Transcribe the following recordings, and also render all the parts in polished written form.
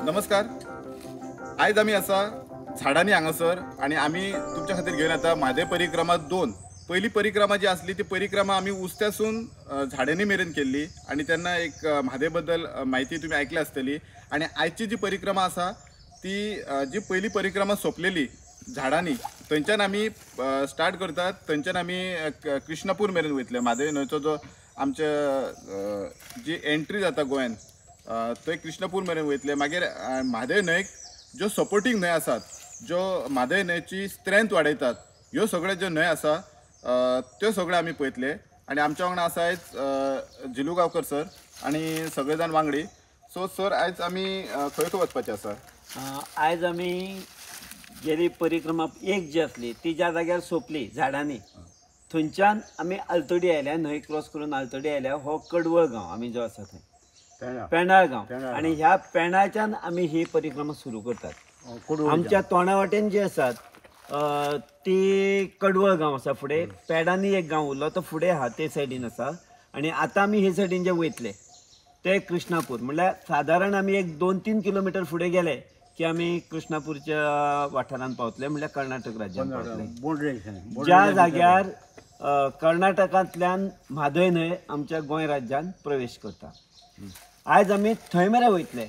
नमस्कार, आयज आमी आसा झाडांनी हांगासर आनी आमी तुमच्या खातीर घेवन येता म्हादय परिक्रमा 2। पयली परिक्रमा जी आसली ती परिक्रमा आमी उस्त्यासून झाडांनी मेरेन केल्ली आनी तेन्ना एक म्हादय बद्दल म्हायती तुमी आयकल्या आसतली। आनी आयची जी परिक्रमा आसा ती जी पयली परिक्रमा सोंपलेली झाडांनी थंयच्यान आमी स्टार्ट करतात, थंयच्यान आमी कृष्णापूर मेरेन वयतले। म्हादय न्हंयचो जो आमच्या जी एंट्री जाता गोंयान थंय कृष्णापूर मेरेन वयतले। मागीर म्हादय न्हंयक ज्यो सपोर्टींग न्हंय आसात, ज्यो म्हादय न्हंयची स्ट्रेंथ वाडयतात, ह्यो सगळ्यो ज्यो न्हंय आसा त्यो सगळ्यो आमी पळयतले। आनी आमच्या वांगडा आसा आयज झिलू गांवकर सर आनी सगळे जाण वांगडी। सो सर, आयज आमी खंय खंय वचपाचें आसा? आयज आमी गेली परिक्रमा एक जी आसली ती ज्या जाग्यार सोंपली झाडांनी, थंयच्यान आमी आलतडी आयल्या, न्हंय क्रॉस करून आलतडी आयल्या। हो कडवळ गांव आमी जो आसा थंय पेंडाळ गांव, आनी ह्या पेंडाळच्यान आमी ही परिक्रमा सुरू करतात। आमच्या तोंडा वाटेन जी आसात ती कडवळ गांव आसा, फुडें पेडांनी एक गांव उरलो तो फुडें आहा ते सायडीन आसा। आनी आतां आमी हे सायडीन जे वयतले ते कृष्णापूर, म्हणल्यार सादारण आमी एक 2-3 किलोमिटर फुडें गेले की आमी कृष्णापूरच्या वाठारांत पावतले, म्हणल्यार कर्नाटक राज्यांत पावतले। ज्या जाग्यार कर्नाटकांतल्यान म्हादय न्हंय आमच्या गोंय राज्यांत प्रवेश करता, आयज आमी थंय मेरेन वयतले,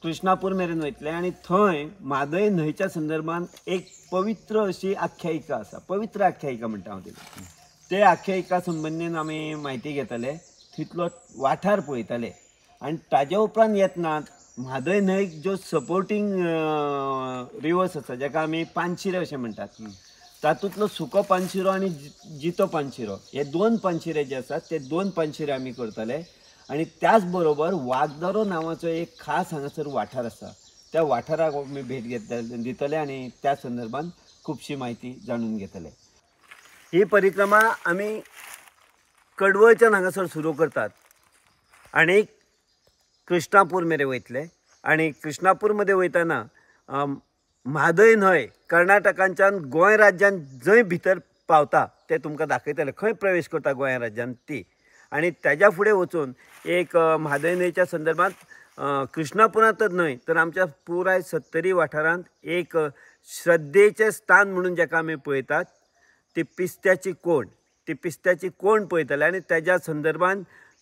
कृष्णापूर मेरेन वयतले। आनी थंय म्हादय न्हंयच्या संदर्भात एक पवित्र अशी आख्यायिका आसा, पवित्र आख्यायिका म्हणटा हांव तिका। ते आख्यायिका संबंदीन आमी म्हायती घेतले, तितलो वाठार पळयतले। आनी ताज्या उपरांत येतना म्हादय न्हंयक ज्यो सपोर्टींग रिवर्स आसा, जाका आमी पानशिरे अशें म्हणटात, तातूंतलो सुको पानशिरो आनी जितो पानशिरो हे 2 पानशिरे जे आसात ते 2 पानशिरे आमी करतले। आनी त्याच बरोबर वागदरो नांवाचो एक खास हांगासर वाठार आसा, त्या वाठाराक आमी भेट दितले आनी त्या संदर्भात खुबशी म्हायती जाणून घेतले। ही परिक्रमा आमी कडवळच्यान हांगासर सुरू करतात आनी कृष्णापूर मेरेन वयतले। आनी कृष्णापूर मध्ये वयतना म्हादय न्हंय कर्नाटकांच्यान गोंय राज्यांत जंय भितर पावता ते तुमकां दाखयतले, खंय प्रवेश करता गोंय राज्यांत ती। आनी ताज्या फुडें वचून एक म्हादय न्हंयच्या संदर्भात कृष्णापुरांतच न्हय तर आमच्या पुराय सत्तरी वाठारांत एक श्रद्धेचें स्थान म्हणून जाका आमी पळयतात ती पिस्त्याची कोण, ती पिस्त्याची कोण पळयतले। आनी ताज्या संदर्भात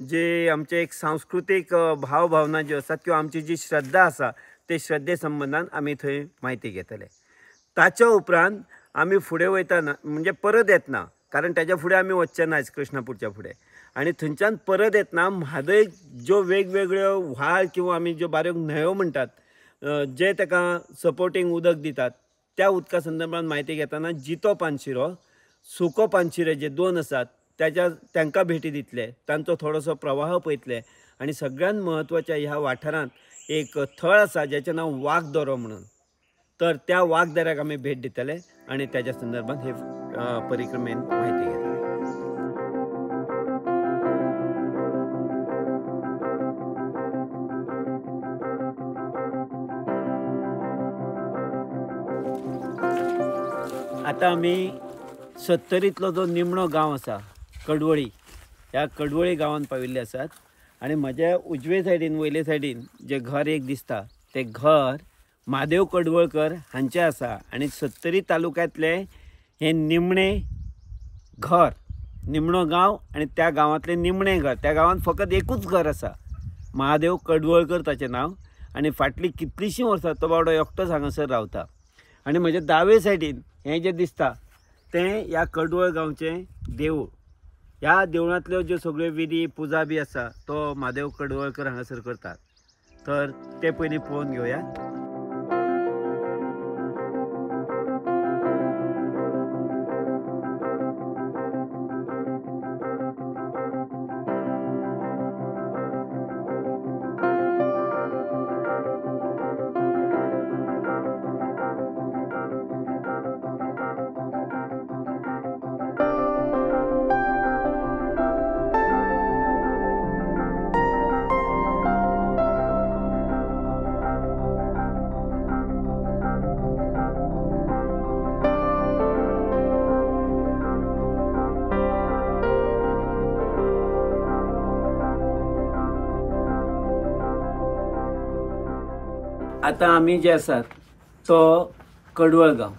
जे आमचे एक सांस्कृतीक भावभावना ज्यो आसात किंवा आमची जी श्रद्धा आसा ते श्रद्धे संबंदान आमी थंय म्हायती घेतले। ताच्या उपरांत आमी फुडें वयतना म्हणजे परत येतना, कारण ताज्या फुडें आमी वचचे ना कृष्णापूरच्या फुडें, आनी थंयच्यान परत येतना म्हादय ज्यो वेगवेगळ्यो व्हाळ किंवा आमी ज्यो बारीक न्हंयो म्हणटात जे ताका सपोर्टींग उदक दितात त्या उदका संदर्भात म्हायती घेतना जितो पानशिरो, सुको पानशिरे जे 2 आसात ताज्या तांकां भेटी दितले, तांचो थोडोसो प्रवाह पळयतले। आनी सगळ्यांत म्हत्वाच्या ह्या वाठारांत एक थळ आसा ज्याचें नांव वागदरो म्हणून, तर त्या वागदऱ्याक आमी भेट दितले आनी ताज्या संदर्भात हे परिक्रमेन म्हायती घेतले। आतां आमी सत्तरींतलो जो निमणो गांव आसा कडवळी, ह्या कडवळी गांवांत पाविल्ले आसात। आनी म्हज्या उजवे सायडीन वयले सायडीन जें घर एक दिसता तें घर म्हादेव कडवळकर हांचें आसा। आनी सत्तरी तालुक्यांतलें हें निमणें घर, निमणो गांव आनी त्या गांवांतलें निमणें घर। त्या गांवांत फकत एकूच घर आसा, महादेव कडवळकर ताचें नांव। आनी फाटलीं कितलींशीं वर्सां तो बावडो एकटोच हांगासर रावता। आनी म्हज्या दावे सायडीन हें जें दिसता तें ह्या कडवळ गांवचें देवूळ। ह्या देवळांतल्यो ज्यो सगळ्यो विधी पुजा बी आसा तो म्हादेव कडवळकर हांगासर करतात, तर ते पयलीं पळोवन घेवया। आतां आमी जे आसात तो कडवळ गांव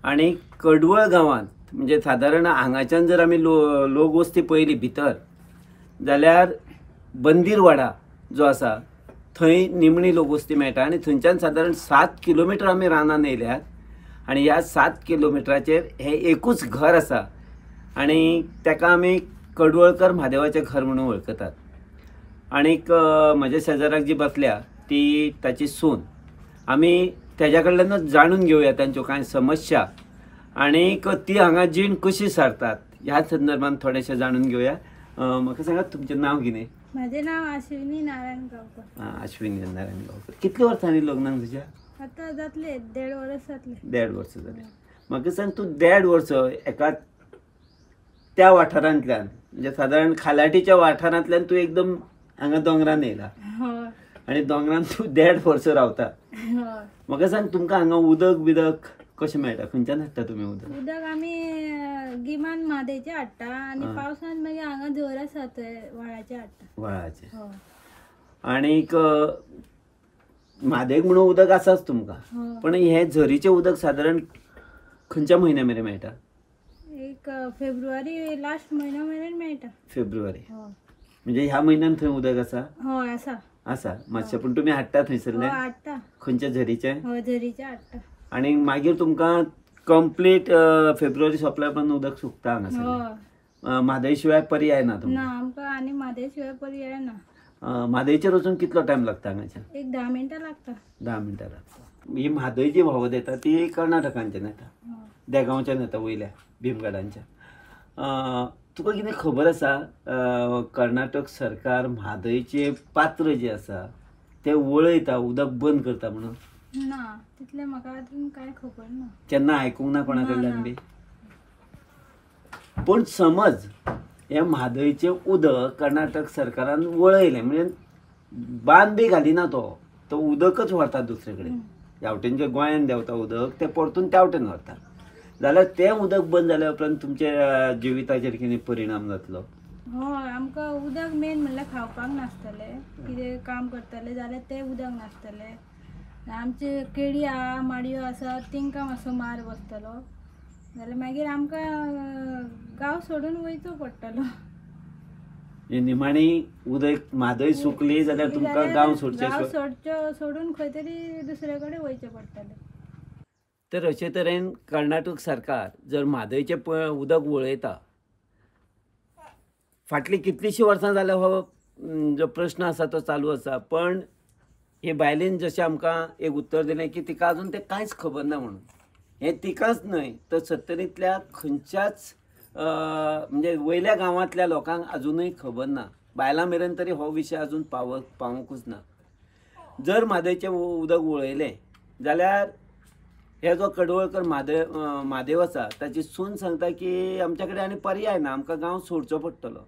आनी कडवळ गांवांत म्हणजे सादारण हांगाच्यान जर आमी लोकवस्ती पळयली भितर जाल्यार बंदीरवाडा जो आसा थंय निमणी लोकवस्ती मेळटा आनी थंयच्यान सादारण 7 किलोमिटर आमी रानान येयल्यात आनी ह्या 7 किलोमिटराचेर हें एकूच घर आसा आनी ताका आमी कडवळकर म्हादेवाचें घर म्हणून वळखतात. आनीक म्हज्या शेजाराक जी बसल्या ती ताची सून. आमी तेज्या कडल्यानूच जाणून घेवया तांच्यो कांय समस्या आनीक ती हांगा जीण कशी सारतात ह्या संदर्भात थोडेशें जाणून घेवया. म्हाका सांगात तुमचें नांव कितें? म्हजें नांव अश्विनी नारायण गांवकर. आं, अश्विनी नारायण गांवकर. कितले वर्सांनी लग्नाक तुज्या? आतां जातले 1.5 वर्स जातले. 1.5 वर्स जाले. म्हाका सांग, तूं 1.5 वर्स एका त्या वाठारांतल्यान म्हणजे सादारण खालाटीच्या वाठारांतल्यान तूं एकदम हांगा दोंगरान येयला आनी दोंगरान तूं 1.5 वर्स रावता. म्हाका सांग, तुमकां हांगा उदक बिदक कशें मेळटा? खंयच्यान हाडटा तुमी उदक? उदक आमी गिमान म्हादेचें हाडटा आनी पावसान मागीर हांगा झर आसा थंय व्हाळाचें हाडटा. व्हाळाचें. आनीक म्हादेक म्हणून उदक आसाच तुमकां, पण हें झरीचें उदक सादारण खंयच्या म्हयन्या मेरेन मेळटा? एक फेब्रुवारी लास्ट म्हयनो मेरेन मेळटा. फेब्रुवारी म्हणजे ह्या म्हयन्यान थंय उदक आसा? हय आसा. आसा मातशें. पूण तुमी हाडटा थंयसरलें? हाडटा. खंयच्या झरीचें? हय, झरीचें हाडटा. आनी मागीर तुमकां कंप्लीट फेब्रुवारी सोंपल्या उपरांत उदक सुकता हांगासर? म्हादय शिवाय पर्याय ना तुमकां? ना, आमकां आनी म्हादय शिवाय पर्याय ना. म्हादयचेर वचून कितलो टायम लागता हांगाच्यान? एक 10 मिनटां लागता. 10 मिनटां लागता. ही म्हादय जी व्हांवत येता ती कर्नाटकांच्यान येता, देगांवच्यान येता, वयल्या भीमगडांच्या. तुका कितें खबर आसा कर्नाटक सरकार म्हादयचें पात्र जें आसा तें वळयता, उदक बंद करता म्हणून? ना, तितलें म्हाका अजून कांय खबर ना. केन्ना आयकूंक ना कोणा कडल्यान बी? पूण समज हें म्हादयचें उदक कर्नाटक सरकारान वळयलें म्हणजे बांद बी घालिना, तो तो उदकच व्हरता दुसरे कडेन. ह्या वटेन जें गोंयान देंवता उदक तें परतून त्या वटेन व्हरता. जाल्यार तें उदक बंद जाल्या उपरांत तुमच्या जिविताचेर कितें परिणाम जातलो? हय, आमकां उदक मेन म्हणल्यार खावपाक नासतलें, कितें काम करतले जाल्यार तें उदक नासतलें. आमचे केळी आहा, माडयो आसा, तेंकां मातसो मार बसतलो. जाल्यार मागीर आमकां गांव सोडून वयचो पडटलो. निमाणी उदक म्हादय सुकली जाल्यार तुमकां गांव सोडचें, गांव सोडचो सोडून खंय तरी दुसरे कडेन वयचें पडटलें. तर अशे तरेन कर्नाटक सरकार जर म्हादयचें उदक वळयता, फाटलीं कितलींशीं वर्सां जाल्यार हो जो प्रश्न आसा तो चालू आसा. पण हे बायलेन जशें आमकां एक उत्तर दिलें की तिका अजून तें कांयच खबर ना म्हणून, हें तिकाच न्हय तर सत्तरींतल्या खंयच्याच म्हणजे वयल्या गांवांतल्या लोकांक अजुनूय खबर ना. बायलां मेरेन तरी हो विशय अजून पावोवंकूच ना. जर म्हादयचें उदक वळयलें जाल्यार हे जो कडवळकर म्हादेव आसा ताची सून सांगता की आमच्या कडेन आनी पर्याय ना, आमकां गांव सोडचो पडटलो.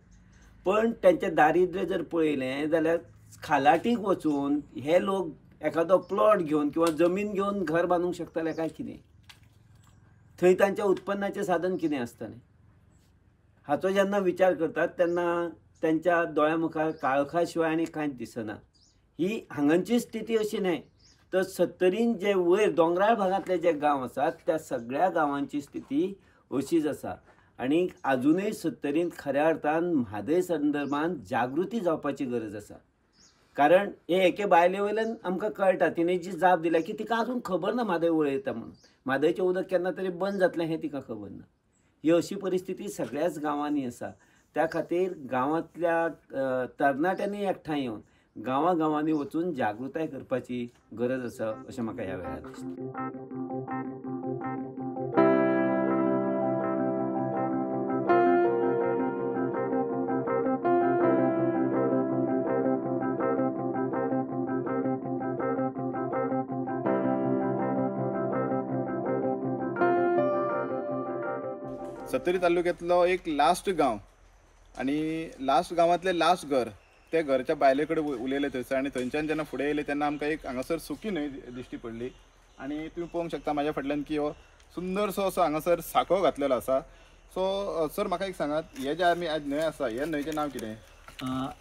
पण तेंचें दारिद्र्य जर पळयलें जाल्यार खालाटीक वचून हे लोक एखादो प्लॉट घेवन किंवा जमीन घेवन घर बांदूंक शकतले काय कितें? थंय तांच्या उत्पन्नाचें साधन कितें आसतलें? हाचो जेन्ना विचार करतात तेन्ना तांच्या दोळ्या मुखार काळखा शिवाय आनी कांयच दिसना. ही हांगाची स्थिती अशी न्हय तर सत्तरीन जे वयर दोंगराळ भागांतले जे गांव आसात त्या सगळ्या गांवांची स्थिती अशीच आसा. आनी आजुनूय सत्तरींत खऱ्या अर्थान म्हादय संदर्भात जागृती जावपाची गरज आसा. कारण हे एके बायले वयल्यान आमकां कळटा, तिणें जी जाप दिल्या की तिका अजून खबर ना म्हादय वळयता म्हणून, म्हादयचें उदक केन्ना तरी बंद जातलें हें तिका खबर ना. ही अशी परिस्थिती सगळ्याच गांवांनी आसा. त्या खातीर गांवांतल्या तरणाट्यांनी एकठांय येवन गांवां गांवांनी वचून जागृताय करपाची गरज आसा अशें म्हाका ह्या वेळार दिसता. सत्तरी तालुक्यातलो एक लास्ट गांव आनी लास्ट गांवांतलें लास्ट घर, त्या घरच्या बायले कडेन उलयले थंयसर आनी थंयच्यान जेन्ना फुडें येयले तेन्ना आमकां एक हांगासर सुकी न्हंय दिश्टी पडली. आनी तुमी पळोवंक शकता म्हाज्या फाटल्यान की हो सुंदरसो असो हांगासर सांकव घातलेलो आसा. सो सर म्हाका एक सांगात, हे जे आमी आज न्हंय आसा, हे न्हंयचें नांव कितें?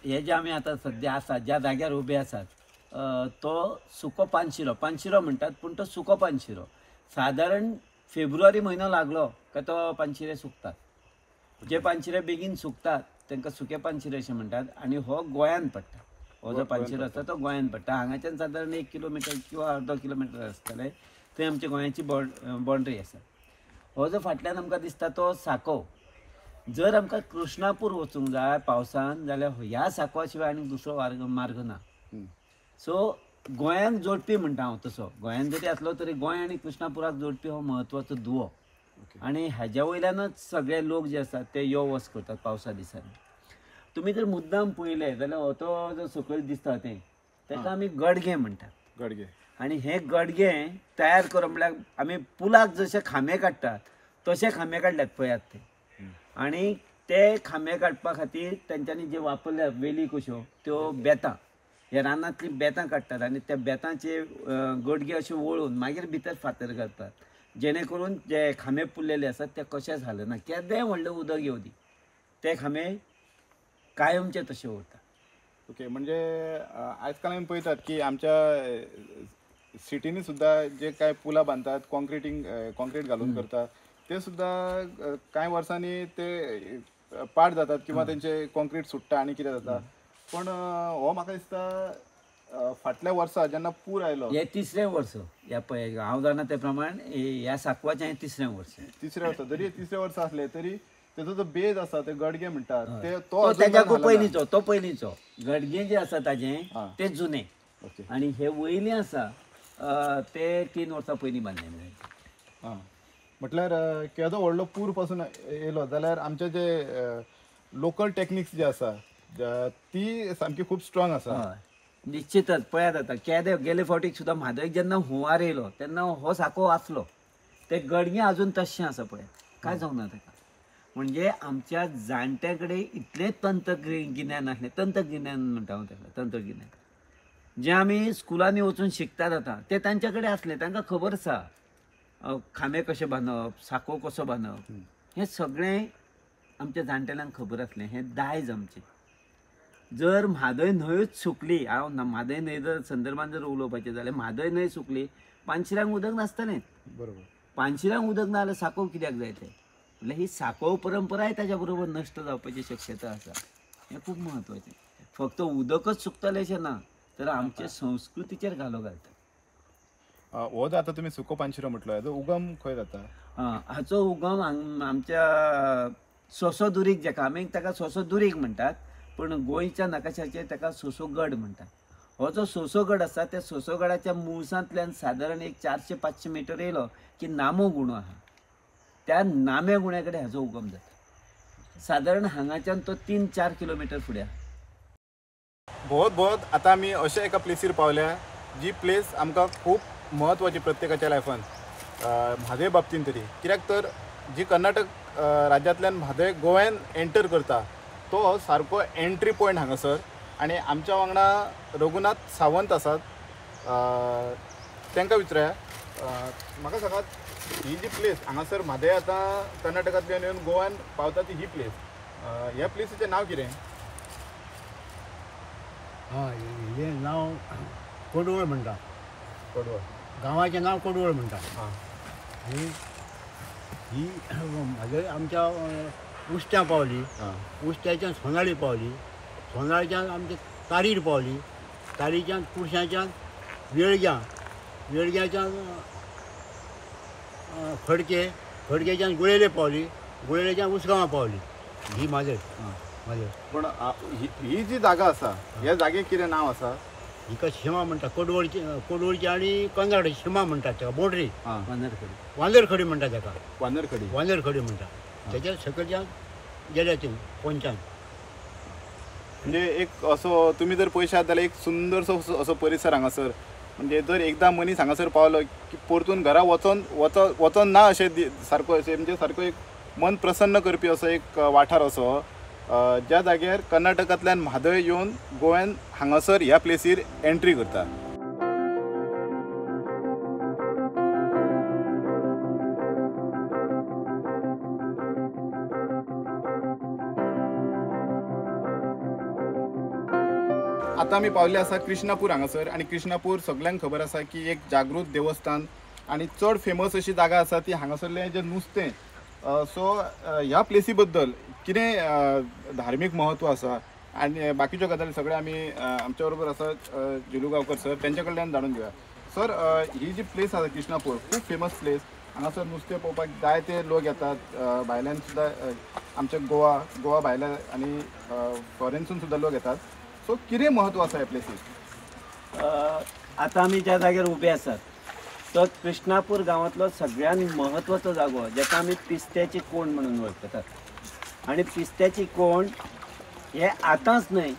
हे जे आमी आतां सद्या आसा ज्या जाग्यार उबे आसात तो सुको पानशिरो, पानशिरो म्हणटात पूण तो सुको पानशिरो सादारण फेब्रुवारी म्हयनो लागलो काय तो पानशिरे सुकतात. जे पानशिरे बेगीन सुकतात तांकां सुके पानशिरे अशें म्हणटात आनी हो गोंयान पडटा. हो जो पानशिरो आसा तो गोंयान पडटा. हांगाच्यान सादारण 1 किलोमिटर किंवा अर्दो किलोमिटर आसतलें, थंय आमच्या गोंयाची बाउंड्री आसा. हो जो फाटल्यान आमकां दिसता तो साको. जर आमकां कृष्णापूर वचूंक जाय पावसान जाल्यार ह्या साकवा शिवाय आनी दुसरो मार्ग ना. सो गोंयांक जोडपी म्हणटा हांव, तसो गोंयान जरी आसलो तरी गोंय आनी कृष्णापुराक जोडपी हो म्हत्वाचो दुवो आनी हाज्या वयल्यानच सगळे लोक जे आसात ते यो वच करतात पावसा दिसांनी. तुमी जर मुद्दाम पळयलें जाल्यार हो तो जो सकयल दिसता तें ताका आमी गडगे म्हणटात. गडगे. आनी हे गडगे तयार करप म्हणल्यार आमी पुलाक जशे खांबे काडटात तशे खांबे काडल्यात पळयात ते. आनी ते खांबे काडपा खातीर तेंच्यांनी जे वापरल्या वेली कश्यो त्यो बेतां, ह्या रानांतलीं बेतां काडटात आनी त्या बेतांचे गडगे अशे वळून मागीर भितर फातर घालतात, जेणे करून जे खांबे पुरलेले आसात ते कशेंच हालना. केदें व्हडलें उदक येवं दी ते खांबे कायमचे तशे उरतात. ओके, म्हणजे आजकाल आमी पळयतात की आमच्या सिटींनी सुद्दां जे काय पुलां बांदतात कॉन्क्रिटींग कॉन्क्रीट घालून करतात ते सुद्दां कांय वर्सांनी ते पाड जातात किंवा तेंचे कॉन्क्रीट सुट्टा आनी कितें जाता. पण हो म्हाका दिसता फाटल्या वर्सा जेन्ना पूर आयलो, हे तिसरें वर्स ह्या पळय हांव जाणा ते प्रमाण ह्या साकवाचें हें तिसरें वर्स. तिसरें वर्स जरी तिसरें वर्स आसलें तरी तेजो जो बेज आसा ते गडगे म्हणटात ते तो तेज्याकूय पयलींचो, तो पयलींचो गडगे जे आसा ताजें ते जुने आनी हे वयले आसा ते 3 वर्सां पयलीं बांदलेले. आं, म्हटल्यार केदो व्हडलो पूर पासून येयलो जाल्यार आमचे जे लोकल टेक्निक्स जे आसा ती सामकी खूब स्ट्रॉंग आसा. निश्चितच पळयात आतां केदे गेले फावटीक सुद्दां म्हादयक जेन्ना हुंवार येयलो तेन्ना हो साको आसलो, ते गडगे अजून तशें आसा पळयात, कांय जावंक ना ताका. म्हणजे आमच्या जाणट्या कडेन इतलें तंत्रगिन्यान आसलें, तंत्रगिन्यान म्हणटा हांव ताका, तंत्रगिन्यान जें आमी स्कुलांनी वचून शिकतात आतां तें तांच्या कडेन आसलें. तांकां खबर आसा खांबे कशे बांदप, साको कसो बांदप, हें सगळें आमच्या जाणटेल्यांक खबर आसलें. हें दायज आमचें. जर म्हादय न्हंयूच सुकली, हांव म्हादय न्हंय जर संदर्भान जर उलोवपाचें जाल्यार म्हादय न्हंय सुकली पानशिऱ्यांक उदक नासतलें. बरोबर. पानशिऱ्यांक उदक ना जाल्यार साको कित्याक जाय तें? म्हणल्यार ही साको परंपराय ताज्या बरोबर नश्ट जावपाची शक्यता आसा. हें खूब म्हत्वाचें. फक्त उदकच सुकतलें अशें ना, तर आमचे संस्कृतीचेर घालो घालता. हो जो आतां तुमी सुको पानशिरो म्हटलो हाजो उगम खंय जाता? हाचो उगम आमच्या सोसो दुरीग, जाका आमी ताका सोसो दुरीग म्हणटात पूण गोंयच्या नकाशाचेर ताका सोसोगड म्हणटात. हो जो सोसोगड आसा त्या सोसोगडाच्या मुळसांतल्यान सादारण एक 400-500 मिटर येयलो की नामो गुणो आहा, त्या नाम्या गुण्या कडेन हाचो उगम जाता. सादारण हांगाच्यान तो 3-4 किलोमिटर फुडें. भोंवत भोंवत आतां आमी अशा एका प्लेसीर पावल्या जी प्लेस आमकां खूब म्हत्वाची प्रत्येकाच्या लायफान, म्हादय बाबतीन तरी. कित्याक तर जी कर्नाटक राज्यांतल्यान म्हादय गोव्यान एंटर करता तो सारको एंट्री पॉयंट हांगासर. आनी आमच्या वांगडा रघुनाथ सावंत आसात, तांकां विचारुया. म्हाका सांगात, ही जी प्लेस हांगासर म्हादय आतां कर्नाटकांतल्यान येवन गोव्यान पावता ती ही प्लेस, ह्या प्लेसीचें नांव कितें? हय, हें नांव कोडवळ म्हणटा. कोडवळ गांवाचें नांव कोडवळ म्हणटा. आनी ही म्हादय आमच्या उस्त्यां पावली, उस्त्याच्यान सोनाळी पावली, सोनाळीच्यान आमच्या तारीर पावली, तारीच्यान कुडशाच्यान वेळग्यां, वेळग्याच्यान खडके, खडकेच्यान गुळेले पावली, गुळेलेच्यान उसगांवां पावली. ही म्हादय. म्हादय पूण ही जी जागा आसा ह्या जागेक कितें नांव आसा? हिका शिमा म्हणटा. कोडवळची, कोडवळची आनी कंदाड शिमा म्हणटात ताका, बोडरी, वांदरखडी, वांदरखडी म्हणटा ताका, वांदरखडी, वांदरखडी म्हणटा. तेच्या सकयल्यान गेल्या ती पोंच्यान. म्हणजे एक असो तुमी जर पळयशात जाल्यार एक सुंदरसो असो परिसर हांगासर. म्हणजे जर एकदां मनीस हांगासर पावलो की परतून घरा वचोन वचोन ना अशें सारको अशें म्हणजे सारको एक मन प्रसन्न करपी असो एक वाठार असो, ज्या जाग्यार कर्नाटकांतल्यान म्हादय येवन गोव्यान हांगासर ह्या प्लेसीर एंट्री करता. आतां आमी पावले आसा कृष्णापूर हांगासर आनी कृष्णापूर सगल्यांक खबर आसा की एक जागृत देवस्थान आनी चड फेमस अशी जागा आसा ती हांगासरलें जें नुस्तें. सो ह्या प्लेसी बद्दल कितें धार्मीक म्हत्व आसा आनी बाकीच्यो गजाली सगळ्यो आमी आमच्या बरोबर आसा झिलू गांवकर सर, तेंच्या कडल्यान जाणून घेवया. सर, ही जी प्लेस आसा कृष्णापूर खूब फेमस प्लेस, हांगासर नुस्तें पळोवपाक जायते लोक येतात, भायल्यान सुद्दां, आमच्या गोवा भायल्या आनी फॉरेनसून सुद्दां लोक येतात. सो कितें म्हत्व आसा ह्या प्लेसीक? आतां आमी ज्या जाग्यार उबे आसात तो कृष्णापूर गांवांतलो सगळ्यांत म्हत्वाचो जागो, जाका आमी पिस्त्याची कोण म्हणून वळखतात. आनी पिस्त्याची कोण हे आतांच न्हय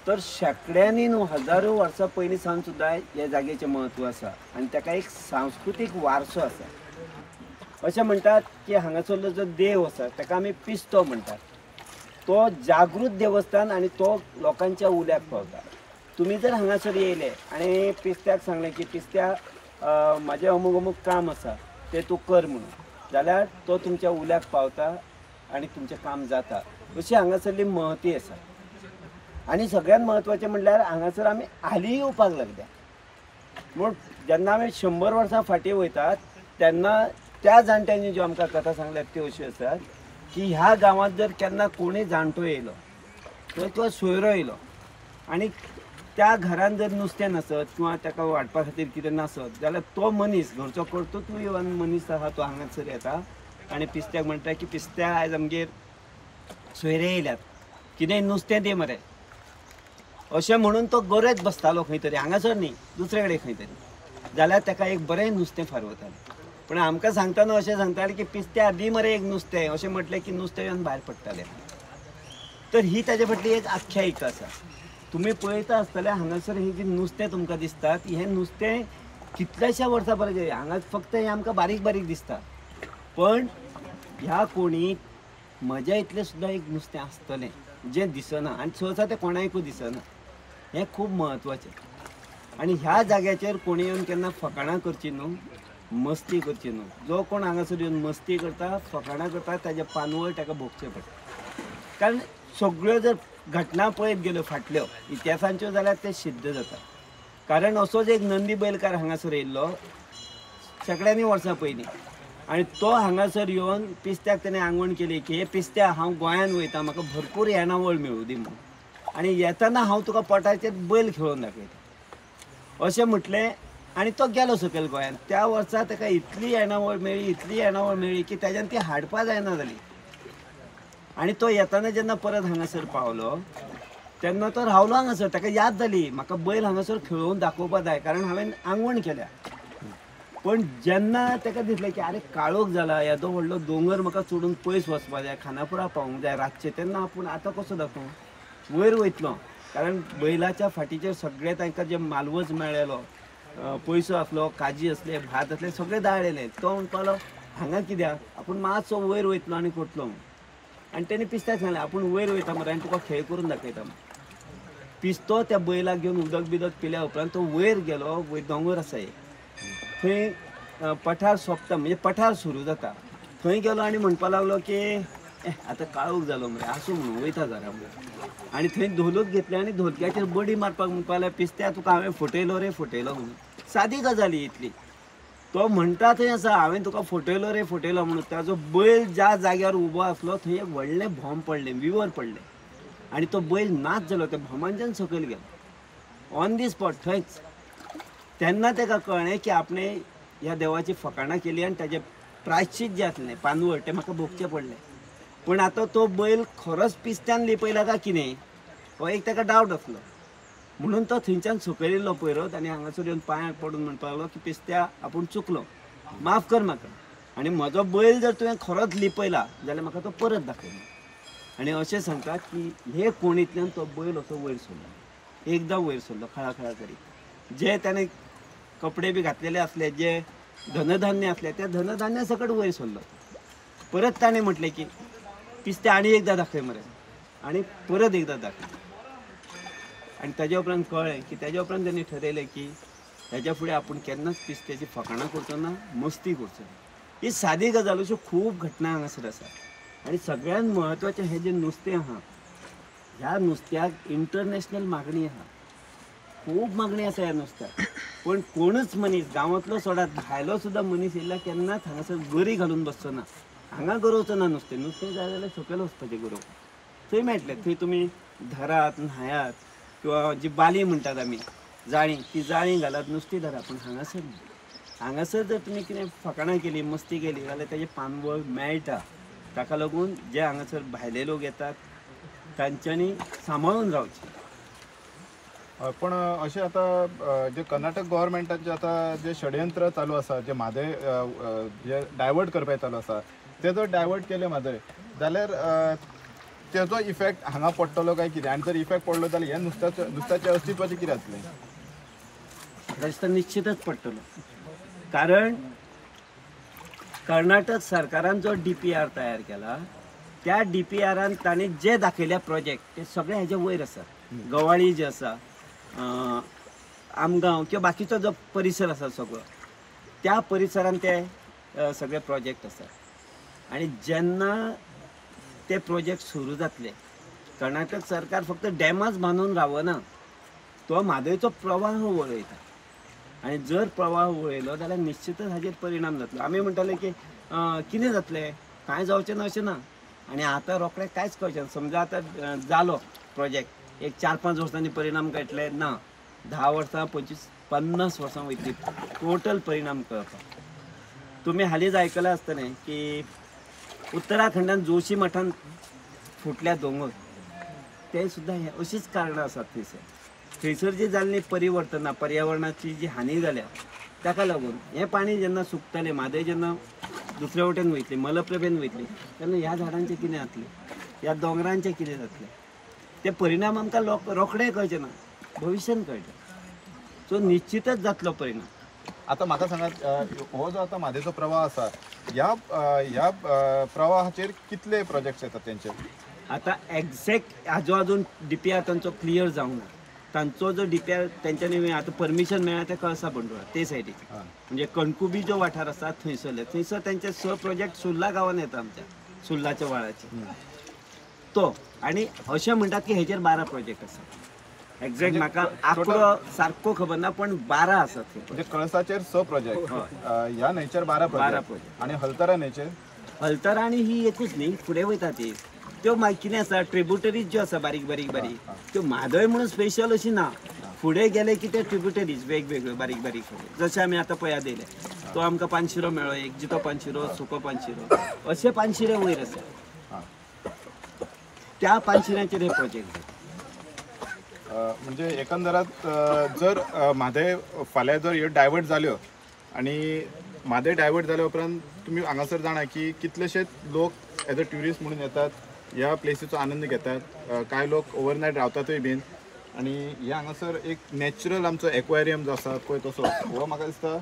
तर शेंकड्यांनी न्हू हजारो वर्सां पयलीं सावन सुद्दां ह्या जाग्याचें म्हत्व आसा आनी ताका एक सांस्कृतीक वारसो आसा. अशें म्हणटात की हांगासरलो जो देव आसा ताका आमी पिस्तो म्हणटात. तो जागृत देवस्थान आनी तो लोकांच्या उल्याक पावता. तुमी जर हांगासर येयले आनी पिस्त्याक सांगलें की पिस्त्या म्हाजें अमूक अमूक काम आसा तें तूं कर म्हणून, जाल्यार तो तुमच्या उल्याक पावता आनी तुमचें काम जाता. अशी हांगासरली महती आसा. आनी सगळ्यांत म्हत्वाचें म्हणल्यार हांगासर आमी हालीं येवपाक लागल्या. म्हूण जेन्ना आमी 100 वर्सां फाटीं वयतात तेन्ना त्या जाणट्यांनी ज्यो आमकां कथा सांगल्यात त्यो अश्यो आसात की ह्या गांवांत जर केन्ना कोणूय जाणटो येयलो किंवा सोयरो येयलो आनी त्या घरान जर नुस्तें नासत किंवा ताका वाडपा खातीर कितें नासत जाल्यार तो मनीस घरचो कर्तृत्ववान मनीस आसा तो हांगासर येता आनी पिस्त्याक म्हणटा की पिस्त्या आयज आमगेर सोयरे येयल्यात, कितेंय नुस्तें दी मरे अशें म्हणून तो गरज बसतालो खंय तरी, हांगासर न्ही दुसरे कडेन खंय तरी, जाल्यार ताका एक बरें नुस्तें फारवतालें. पूण आमकां सांगतना अशें सांगतालें की पिस्त्या दी मरे एक नुस्तें अशें म्हटलें की नुस्तें येवन भायर पडटालें. तर ही ताजे फाटली एक आख्यायिका आसा. तुमी पळयता आसतले हांगासर ही जी नुस्तें तुमकां दिसतात हें नुस्तें कितल्याश्या वर्सां परत हांगा फक्त हें आमकां बारीक बारीक दिसता, पण ह्या कोणीत म्हज्या इतलें सुद्दां एक नुस्तें आसतलें जें दिसना आनी सहसा तें कोणाकूय दिसना. हें खूब म्हत्वाचें. आनी ह्या जाग्याचेर कोणी येवन केन्ना फकाणां करची न्हू, मस्ती करची न्हू. जो कोण हांगासर येवन मस्ती करता, फकाणां करता, ताजें पानवळ ताका भोगचें पडटा. कारण सगळ्यो जर घटना पळयत गेल्यो फाटल्यो इतिहासांच्यो जाल्यार तें सिद्ध जाता. कारण असोच एक नंदी बैलकार हांगासर येयल्लो सगळ्यांनी वर्सां पयलीं आनी तो हांगासर येवन पिस्त्याक ताणें आंगवण केली की हे पिस्त्या हांव गोंयांत वयता, म्हाका भरपूर येणावळ मेळूं दी म्हणून, आनी येतना हांव तुका पोटाचेर बैल खेळोवन दाखयता अशें म्हटलें आनी तो गेलो सकयल गोंयांत. त्या वर्सा ताका इतली येणावळ मेळ्ळी, इतली येणावळ मेळ्ळी की ताज्यान ती हाडपा जायना जाली. आनी तो येतना जेन्ना परत हांगासर पावलो तेन्ना तो रावलो हांगासर, ताका याद जाली म्हाका बैल हांगासर खेळोवन दाखोवपा जाय कारण हांवें आंगवण केल्या. पण जेन्ना ताका दिसलें की आरे काळोख जाला, येदो व्हडलो दोंगर म्हाका चडून पयस वचपा जाय, खानापुरा पावूंक जाय रातचें, तेन्ना आपूण आतां कसो दाखोवं, वयर वयतलो. कारण बैलाच्या फाटीचेर सगळें तांकां जें मालवज मेळ्ळेलो, पयसो आसलो, काजी आसले, भात आसले, सगळें दाळ्ळेलें. तो म्हणपालो हांगा कित्याक, आपूण मातसो वयर वयतलो आनी करतलो म्हणून. आनी तेणी पिस्त्याक सांगलें आपूण वयर वयता मरे आनी तुका खेळ करून दाखयता म्हणून. पिस्तो त्या बैलाक घेवन उदक बिदक पिल्या उपरांत तो वयर गेलो. वयर दोंगर आसा एक, थंय पठार सोंपता म्हणजे पठार सुरू जाता, थंय गेलो आनी म्हणपा लागलो की आतां काळोख जालो मरे, आसूं म्हणून वयता घरा म्हणून. आनी थंय धोलूक घेतलें आनी धोलक्याचेर बडी मारपाक म्हणपा लागलो पिस्त्या तुका हांवें फटयलो रे फटयलो म्हणून. सादी गजाल ही इतली. तो म्हणटा थंय आसा हांवें तुका फटयलो रे फटयलो म्हणून. ताजो बैल ज्या जाग्यार उबो आसलो थंय एक व्हडलें भोम पडलें, विवर पडलें आनी तो बैल नाच जालो, त्या भोमांच्यान सकयल गेलो ऑन the spot थंयच. तेन्ना ताका कळ्ळें की आपणें ह्या देवाची फकाणां केली आनी ताजें प्रायश्चीत जें आसलें पानवळ तें म्हाका भोगचें पडलें. पूण आतां तो बैल खरोच पिस्त्यान लिपयला काय कितें हो एक ताका डावट आसलो, म्हणून तो थंयच्यान सकयल येयलो पयरोच आनी हांगासर येवन पांयांक पडून म्हणपाक लागलो की पिस्त्या आपूण चुकलो, माफ कर म्हाका, आनी म्हजो बैल जर तुवें खरोच लिपयला जाल्यार म्हाका तो परत दाखय. आनी अशें सांगतात की हे कोणींतल्यान तो बैल असो वयर सरलो, एकदां वयर सरलो खळाखळा करीत. जे ताणें कपडे बी घातलेले आसले, जे धनधान्य आसले, त्या धनधान्या सकट वयर सरलो. परत ताणें म्हटलें की पिस्त्या आनी एकदां दाखय मरे, आनी परत एकदां दाखय. आनी ताज्या उपरांत कळ्ळें की ताज्या उपरांत ताणें ठरयलें की ताज्या फुडें आपूण केन्नाच पिस्त्याची फकाणां करचो ना, मस्ती करचो ना. ही सादी गजाल, अश्यो खूब घटना हांगासर आसा. आनी सगळ्यांत म्हत्वाचें हें जें नुस्तें आहा, ह्या नुस्त्याक इंटरनॅशनल मागणी आहा. खूब मागणी आसा ह्या नुस्त्याक, पूण कोणूच मनीस गांवांतलो सोडात भायलो सुद्दां मनीस येयल्यार केन्नाच हांगासर गरी घालून बसचो ना, हांगा गरोवचो ना. नुस्तें नुस्तें जाय जाल्यार सकयल वचपाचें गरोवपाक, थंय मेळटलें. थंय तुमी धरात, न्हायात किंवा जी बाली म्हणटात आमी जाळी, ती जाळी घालात, नुस्तीं धरा. पूण हांगासर न्ही. हांगासर जर तुमी कितें फकाणां केली, मस्ती केली जाल्यार तेजें पानवळ मेळटा. ताका लागून जे हांगासर भायले लोक येतात तांच्यांनी सांबाळून रावचें. पण अशें आतां जे कर्नाटक गव्हर्मेंटाचें आतां जे षडयंत्र चालू आसा, जे म्हादय जे डायवर्ट करपाचें चालू आसा, ते जर डायवर्ट केले म्हादय जाल्यार तेजो इफेक्ट हांगा पडटलो काय कितें? आनी जर इफेक्ट पडलो जाल्यार ह्या नुस्त्याचें अस्तित्वाचें कितें जातलें? रस्ता निश्चितच पडटलो, कारण कर्नाटक सरकारान जो DPR तयार केला त्या DPRान ताणें जे दाखयल्या प्रोजेक्ट ते सगळे हेजे वयर आसा. गवाळी जे आसा, आमगांव किंवा बाकीचो जो परिसर आसा सगळो, त्या परिसरान ते सगळे प्रोजेक्ट आसा. आनी जेन्ना ते प्रोजेक्ट सुरू जातले, कर्नाटक सरकार फक्त डॅमाच बांदून रावना, तो म्हादयचो प्रवाह वळयता. आनी जर प्रवाह वळयलो जाल्यार निश्चितच हाजेर परिणाम जातलो. आमी म्हणटाले की कितें जातलें, कांय जावचें ना अशें ना. आनी आतां रोखडें कांयच कळचें ना. समजा आतां जालो प्रोजेक्ट, एक 4-5 वर्सांनी परिणाम कळटले ना, 10 वर्सां 25-50 वर्सां वयतली टोटल परिणाम कळपाक. तुमी हालींच आयकलां आसतलें की उत्तराखंडान जोशी मठान फुटल्या दोंगर, ते सुद्दां हे अशीच कारणां आसात. थंयसर थंयसर जी जाल्लीं परिवर्तनां, पर्यावरणाची जी हानी जाल्या ताका लागून हें पाणी जेन्ना सुकतलें, म्हादय जेन्ना दुसऱ्या वटेन वयतली, मलप्रभेन वयतली, तेन्ना ह्या झाडांचें कितें जातलें, ह्या दोंगरांचें कितें जातलें, ते परिणाम आमकां लोक रोखडे कळचे ना, भविश्यान कळटले. सो निश्चितच जातलो परिणाम. आतां म्हाका सांगात, हो जो आतां म्हादयचो प्रवाह आसा, ह्या ह्या प्रवाहाचेर कितले प्रोजेक्ट्स येतात तेंचे? आतां एग्जॅक्ट हाजो अजून DPR तांचो क्लियर जावंक ना. तांचो जो DPR तेंच्यांनी आतां परमिशन मेळ्ळा ते कळसा बंडोळा ते सायडीक, म्हणजे कणकुबी जो वाठार आसा थंयसरले, थंयसर तेंचे 6 प्रोजेक्ट सुर्ला गांवान येता आमच्या, सुर्लाच्या व्हाळाचे तो. आनी अशें म्हणटात की हेचेर 12 प्रोजेक्ट आसा. एग्जॅक्ट म्हाका आंकडो सारको खबर ना, पण 12 आसात. म्हणजे कळसाचेर 6 प्रोजेक्ट, ह्या न्हंयचेर 12 प्रोजेक्ट, आनी हलतरा न्हंयचेर? हलतरा आनी ही एकूच न्ही, फुडें वयता ती. त्यो मागीर कितें आसा, ट्रिब्युटरीज ज्यो आसा बारीक बारीक बारीक, त्यो म्हादय म्हणून स्पेशल अशी ना. फुडें गेले की ते ट्रिब्युटरीज वेगवेगळ्यो बारीक बारीक, जशें आमी आतां पळयात येयले तो आमकां पानशिरो मेळ्ळो, एक जितो पानशिरो, सुको पानशिरो, अशे पानशिरे वयर आसा. त्या पानशिऱ्यांचेर हे प्रोजेक्ट. म्हणजे एकंदरात जर म्हादय फाल्यां जर ह्यो डायवर्ट जाल्यो आनी म्हादय डायवर्ट जाल्या उपरांत तुमी हांगासर जाणा की कितलेशेच लोक एज अ ट्युरिस्ट म्हणून येतात, ह्या प्लेसीचो आनंद घेतात, कांय लोक ओवरनायट रावतातूय बीन. आनी हे हांगासर एक नॅचरल आमचो एक्वेरियम जो आसा पळय तसो, हो म्हाका दिसता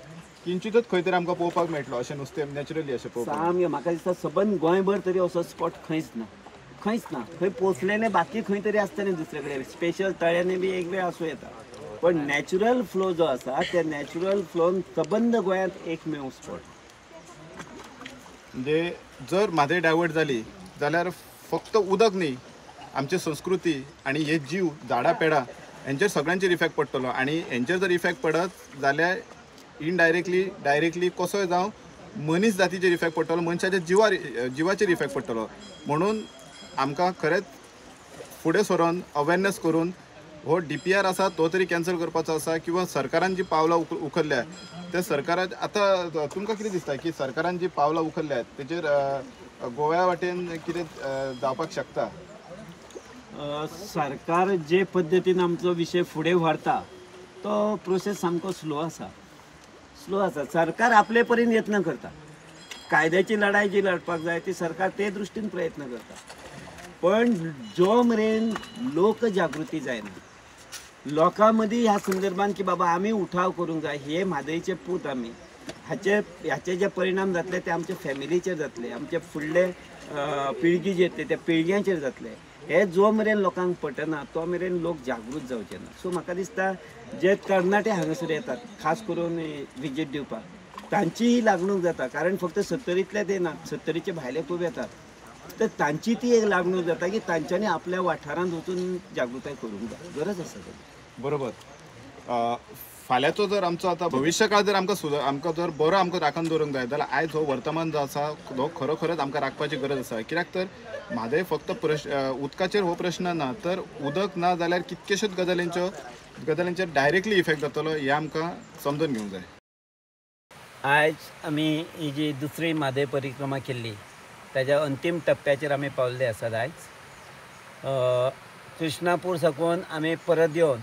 किंचितच खंय तरी आमकां पळोवपाक मेळटलो अशें नुस्तें नॅचरली अशें पळोवपाक. सामकें म्हाका दिसता सबंद गोंयभर तरी असो स्पॉट खंयच ना, खंयच ना. खंय पोसलेले बाकी खंय तरी आसतलें दुसरे कडेन, स्पेशल तळ्यांनी बी एक वेळ आसूं येता, पण नॅचरल फ्लो जो आसा त्या नॅचरल फ्लोन सबंद गोंयांत एकमेव स्पॉट. म्हणजे जर म्हादय डायवर्ट जाली जाल्यार फक्त उदक न्ही, आमची संस्कृती आनी हे जीव, झाडां पेडां हेंचेर सगळ्यांचेर इफेक्ट पडटलो. आनी हेंचेर जर इफेक्ट पडत जाल्यार इनडायरेक्टली डायरेक्टली कसोय जावं मनीस जातीचेर इफेक्ट पडटलो, मनशाच्या जिवाचेर इफेक्ट पडटलो. म्हणून आमकां खरेंच फुडें सरोन अवेरनेस करून हो DPR आसा तो तरी कॅन्सल करपाचो आसा, किंवा सरकारान जी पावलां उखल्ल्या त्या सरकारान आतां तुमकां कितें दिसता की सरकारान जी पावलां उखल्ल्या तेचेर गोव्या वाटेन कितें जावपाक शकता? सरकार जे पद्दतीन आमचो विशय फुडें व्हरता तो प्रोसेस सामको स्लो आसा, स्लो आसा. सरकार आपले परीन यत्न करता, कायद्याची लढाई जी लढपाक जाय ती सरकार ते दृश्टीन प्रयत्न करता, पण जो मेरेन लोकजागृती जायना लोकां मदीं ह्या संदर्भान की बाबा आमी उठाव करूंक जाय, हे म्हादयचे पूत आमी, हाचे जे परिणाम जातले ते आमच्या फॅमिलीचेर जातले, आमचे फुडले पिळगी जी येतली त्या पिळग्यांचेर जातले, हे जो मेरेन लोकांक पटना तो मेरेन लोक जागृत जावचे ना. सो म्हाका दिसता जे तरणाटे हांगासर येतात खास करून विजीट दिवपाक तांची ही लागणूक जाता, कारण फक्त सत्तरींतले ते ना, सत्तरीचे भायले खूब येतात, तर तांची ती एक लागणूक जाता की तांच्यांनी आपल्या वाठारांत वचून जागृताय करूंक जाय, गरज आसा. बरोबर. फाल्यांचो जर आमचो आतां भविश्यकाळ जर आमकां आमकां जर बरो आमकां राखून दवरूंक जाय जाल्यार आयज हो वर्तमान जो आसा हो खरोखरच आमकां राखपाची गरज आसा. कित्याक तर म्हादय फक्त प्रश्न उदकाचेर हो प्रश्न ना, तर उदक ना जाल्यार कितक्योश्योच गजालींचेर डायरेक्टली इफेक्ट जातलो हें आमकां समजून घेवंक जाय. आयज आमी ही जी दुसरी म्हादय परिक्रमा केल्ली ताज्या अंतीम टप्प्याचेर आमी पावल्ले आसात. आयज कृष्णापूर साकून आमी परत येवन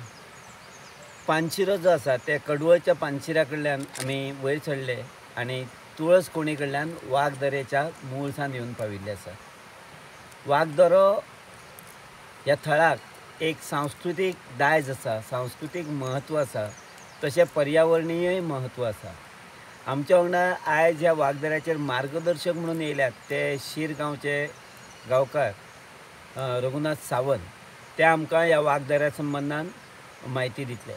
पानशिरो जो आसा त्या कडवळच्या पानशिऱ्या कडल्यान आमी वयर चडले आनी तुळस कोणी कडल्यान वागदरेच्या मुळसान येवन पाविल्ले आसा. वागदरो ह्या थळाक एक सांस्कृतीक दायज आसा, सांस्कृतीक म्हत्व आसा, तशें पर्यावरणीय म्हत्व आसा. आमच्या वांगडा आयज ह्या वागदऱ्याचेर मार्गदर्शक म्हणून येयल्यात ते शीर गांवचे गांवकार रघुनाथ सावंत, ते आमकां ह्या वागदऱ्या संबंदान म्हायती दितले.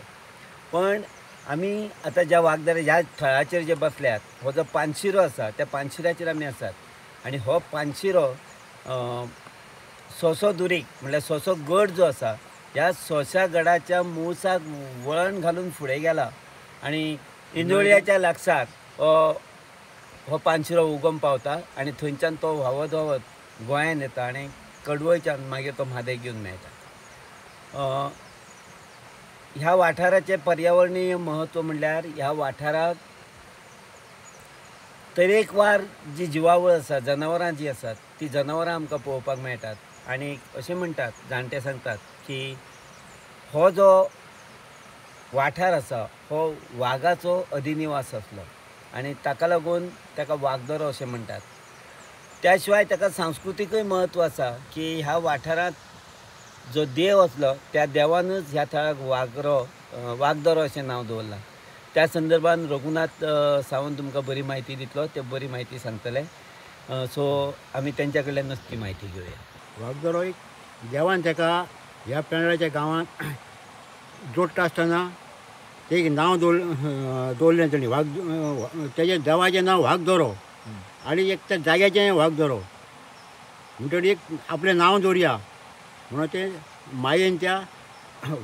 पण आमी आतां ज्या वागदऱ्या ह्या थळाचेर जे बसल्यात हो जो पानशिरो आसा त्या पानशिऱ्याचेर आमी आसात आनी हो पानशिरो सोसो दुरीग म्हणल्यार सोसो गड जो आसा ह्या सोंश्या गडाच्या मुळसाक वळण घालून फुडें गेला आनी इंदोळयाच्या लागसार हो पानशिरो उगम पावता आनी थंयच्यान तो व्हांवत व्हांवत गोंयान येता आनी कडवळच्यान मागीर तो म्हादय घेवन मेळटा. ह्या वाठाराचें पर्यावरणीय म्हत्व म्हणल्यार ह्या वाठाराक तरेकवार जी जिवावळ आसा, जनावरां जी आसात ती जनावरां आमकां पळोवपाक मेळटात. आनी अशें म्हणटात, जाणटे सांगतात की हो जो वाठार आसा हो वागाचो अधिनिवास आसलो आनी ताका लागून ताका वागदरो अशें म्हणटात. त्या शिवाय ताका सांस्कृतिकूय म्हत्व आसा की ह्या वाठारांत जो देव आसलो त्या देवानच ह्या थळाक वागदरो अशें नांव दवरलां. त्या संदर्भान रघुनाथ सावंत तुमकां बरी म्हायती दितलो, ते बरी म्हायती सांगतले. सो आमी तेंच्या कडल्यानच ती म्हायती घेवया. वागदरो एक देवान ताका ह्या पेंडळाच्या गांवांत जोडटा आसतना एक नांव दवरलें तेणी, वाग तेजें देवाचें नांव वागदरो आनी एक त्या जाग्याचें वागदरो म्हणटकीर एक आपलें नांव दवरया म्हणून ते मायेन त्या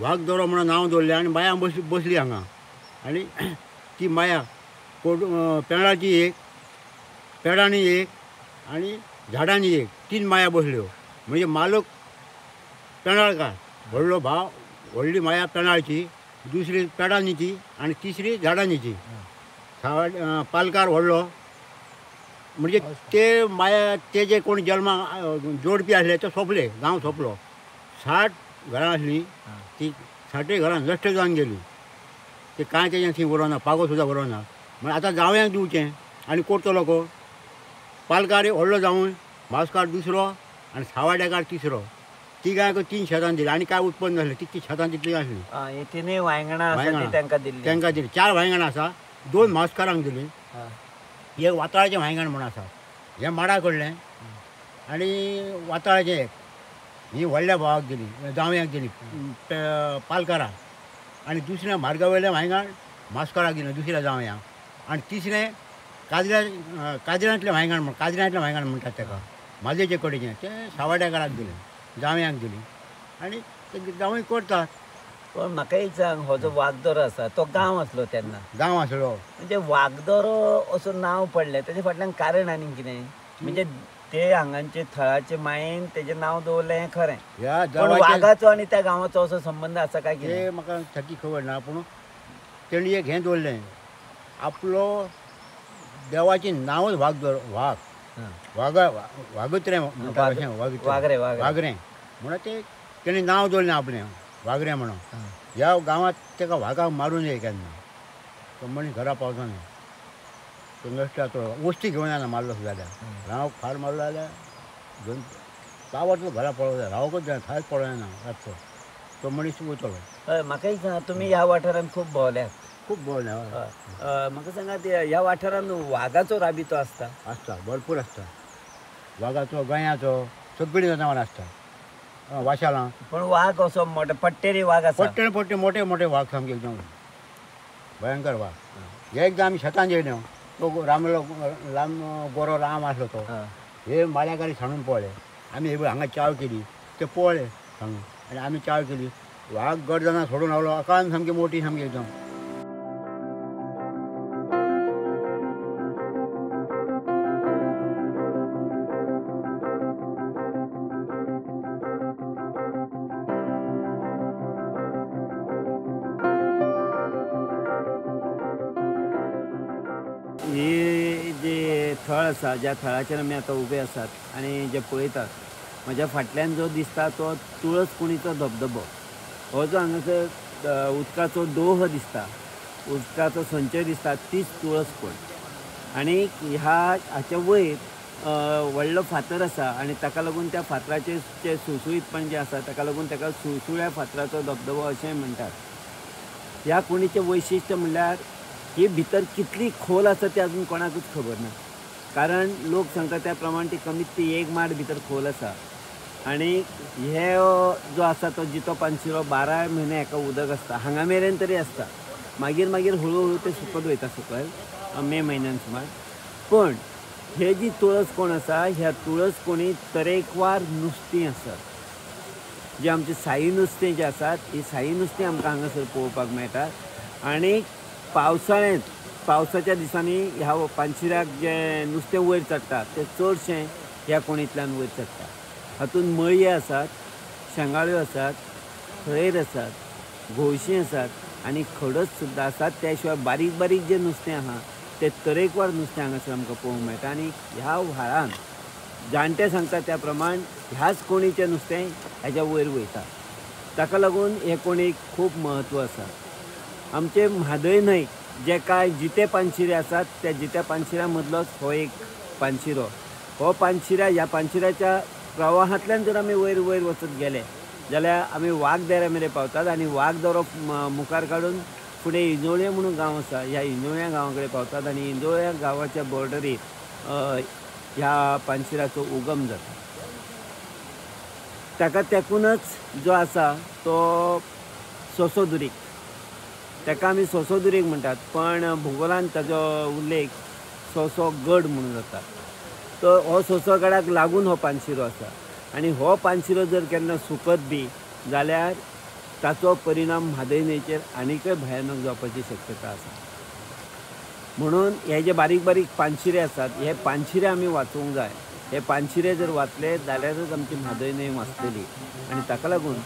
वागदरो म्हणून नांव दवरलें आनी माया बसली हांगा. आनी ती माया पेंडाची एक, पेडांनी एक आनी झाडांनी एक, तीन माया बसल्यो. म्हणजे मालक पेंडाळकार, व्हडलो भाव, व्हडली माया पेंडाळची, दुसरी पेडांनीची आनी तिसरी झाडांनीची. पालकार व्हडलो म्हणजे ते माया ते जे कोण जल्मा जोडपी आसले ते सोंपले, गांव सोंपलो. 60 घरां आसलीं ती 60 घरां नश्ट जावन गेलीं. ते कांय तेजें थंय उरोना, पागो सुद्दां उरोना. म्हण आतां जावयांक दिवचें आनी करतलो कोण? पालकार व्हडलो जावन, मास्कार दुसरो आनी सावाड्याकार तिसरो. तिगांक 3 शेतां दिलीं आनी कांय उत्पन्न नासलें. तितलीं शेतां तितलीं आसलीं. तिनूय वांयगणां आसा ती तांकां दिल्ली, तांकां दिलीं. 4 वांयगणां आसा, 2 मास्कारांक दिलीं, एक वाताळाचें वांयगण म्हूण आसा, हें माडा कडलें आनी वाताळाचें एक, ही व्हडल्या भावाक दिली, जावयांक दिली पालकाराक. आनी दुसरें मार्गा वयलें वांयगण मास्काराक दिलें दुसऱ्या जावयांक. आनी तिसरें काजऱ्यांतलें वांयगण म्हण, काजऱ्यांतलें वांयगण म्हणटात ताका, माजेचे कडेचें, तें सावाड्याकाराक दिलें, जावयांक दिली आनी ते जावंय करतात. पण म्हाका एक सांग, हो जो वागदरो आसा तो गांव आसलो तेन्ना? गांव आसलो. म्हणजे वागदरो असो नांव पडलें तेजे फाटल्यान कारण आनी कितें? म्हणजे ते हांगाचे थळाचे मायेन तेजें नांव दवरलें हें खरें, पण वागाचो आनी त्या गांवाचो असो संबंद आसा काय कितें तें म्हाका सारकी खबर ना. पूण तेणी एक हें दवरलें, आपलो देवाचें नांवच वागदरो, वाग वागा वागत्रें म्हणटा अशें, वागरें वागरें म्हणून ते तेणी नांव दवरलें आपलें वागरें म्हणून. ह्या गांवांत ताका वागाक मारून येय केन्ना, तो मनीस घरा पावचो न्ही, तो नश्ट जातलो. वस्ती घेवन येना मारलो सुद्दां जाल्यार, रावक फार मारलो जाल्यार घेवन पावत घरा पळोवं जाय, रावकच जाय, थंयच पळोवं येना रातचो, तो मनीस वयतलो. हय, म्हाका एक सांगा, तुमी ह्या वाठारांत खूब भोंवल्यात? खूब भोंवल्या. म्हाका सांगात, ह्या वाठारांत वागाचो राबितो आसता? आसता, भरपूर आसता. वागाचो, गंयाचो, सगळीं जनावरां आसता वाशालां. पण वाग असो मोठो पट्टेरी वाग आसा? पट्टे पट्टे मोठे मोठे वाग, सामके एकदम भयंकर वाग. एकदां आमी शेतान येयले, तो रामलो राम गोरो राम आसलो तो, हे माळ्याकारी सांडून पळ्ळे. आमी हे हांगा चाव केली, ते पळ्ळे सांगून आनी आमी चाव केली. वाघ गड जाना सोडून रावलो अकान सामकी मोठी सामकी एकदम. हे जे थळ आसा ज्या थळाचेर आमी आतां उबे आसात आनी जे पळयतात म्हज्या फाटल्यान जो दिसता तो तुळस कुणीचो धबधबो. हो जो हांगासर उदकाचो दोह दिसता, उदकाचो संचय दिसता तीच तुळस कोण. आनी ह्या हाच्या वयर व्हडलो फातर आसा आनी ताका लागून त्या फातराचेर जे सुळसुळीतपण जें आसा ताका लागून ताका सुळसुळ्या फातराचो धबधबो अशेंय म्हणटात. ह्या कुणीचें वैशिश्ट्य म्हणल्यार ही भितर कितली खोल आसा ती अजून कोणाकूच खबर ना, कारण लोक सांगता त्या प्रमाण ती कमीत ती एक माड भितर खोल आसा. आनी हे जो आसा तो जितो पानशिरो 12 म्हयने हेका उदक आसता, हांगा मेरेन तरी आसता. मागीर मागीर हळू हळू ते सुकत वयता सकयल मे म्हयन्यान सुमार. पण हे जी तुळस कोण आसा ह्या तुळस कोणी तरेकवार नुस्तीं आसात, जे आमचे साई नुस्तें जें आसात ही साई नुस्तें आमकां हांगासर पळोवपाक मेळटात. आनी पावसाळ्यांत पावसाच्या दिसांनी ह्या पानशिऱ्याक जें नुस्तें वयर चडटा तें चडशें ह्या कोणींतल्यान वयर चडटा. हातूंत मळये आसात, शेंगाळ्यो आसात, खैर आसात, घोवशीं आसात आनी खडस सुद्दां आसात. त्या शिवाय बारीक बारीक जें नुस्तें आहा तें तरेकवार नुस्तें हांगासर आमकां पळोवंक मेळटा. आनी ह्या व्हाळान जाणटे सांगता त्या प्रमाण ह्याच कोणीचें नुस्तें ह्याच्या वयर वयता, ताका लागून हे कोणीक खूब म्हत्व आसा. आमचे म्हादय न्हंय जे कांय जिते पानशिरे आसात त्या जित्या पानशिऱ्या मदलोच हो एक पानशिरो. हो पानशिरा ह्या पानशिऱ्याच्या प्रवाहांतल्यान जर आमी वयर वयर वचत गेले जाल्यार आमी वाघदेरा मेरेन पावतात आनी वाघदरो मुखार काडून फुडें इंजोळ्या म्हणून गांव आसा, ह्या इंजोळ्या गांवा कडेन पावतात आनी इंजोळ्या गांवाच्या बॉर्डरीर ह्या पानशिऱ्याचो उगम जाता. ताका तेकूनच जो आसा तो सोसो दुरीग, ताका आमी सोसो दुरीग म्हणटात, पण भुगोलान ताजो उल्लेख सोसो गड म्हणून जाता. तो हो सोसो गडाक लागून हो पानशिरो आसा आनी हो पानशिरो जर केन्ना सुकत बी जाल्यार ताचो परिणाम म्हादय न्हंयचेर आनीकय भयानक जावपाची शक्यता आसा. म्हणून हे जे बारीक बारीक पानशिरे आसात हे पानशिरे आमी वाचोवंक जाय. हे पानशिरे जर वाचले जाल्यारच आमची म्हादय न्हंय वाचतली आनी ताका लागून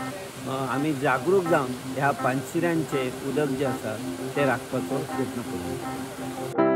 आमी जागरूक जावन ह्या पानशिऱ्यांचें उदक जें आसा तें राखपाचो यत्न करूंक जाय.